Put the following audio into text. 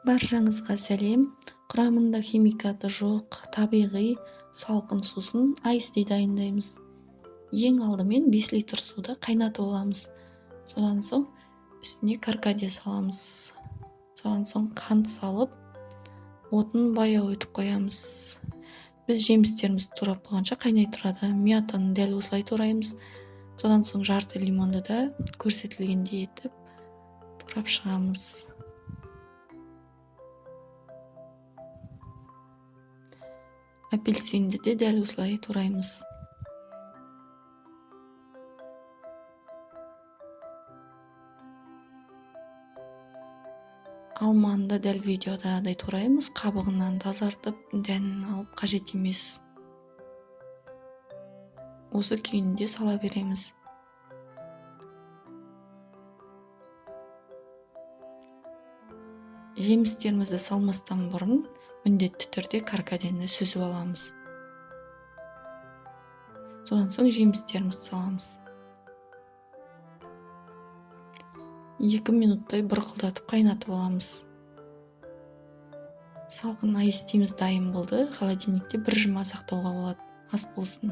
Баршаңызға сәлем. Құрамында химикаты жоқ, табиғи салқын сусын айс ти дайындаймыз. Ең алдымен 5 литр суды қайнатып аламыз. Содан соң үстіне каркаде саламыз. Содан соң қант салып, отын баяу өтіп қоямыз. Біз жемістерімізді турап болғанша қайнай тұрады. Мятаны дәл осылай тураймыз. Содан соң жарты лимонды да көрсетілгендей етіп турап шығамыз. Апельсинді де дәл осылай тураймыз. Алманы да дәл видеодағыдай тураймыз, қабығынан тазартып, дәнін алып қажет емес. Осы күйінде сала береміз. Жемістерімізді салмастан бұрын міндетті түрде каркадені сүзіп аламыз. Содан соң жемістерімізді саламыз. 2 минуттай бұрқылдатып қайнатып аламыз. Салқын айс тиіміз дайын болды. Холодильникте бір жұма сақтауға болады. Ас болсын.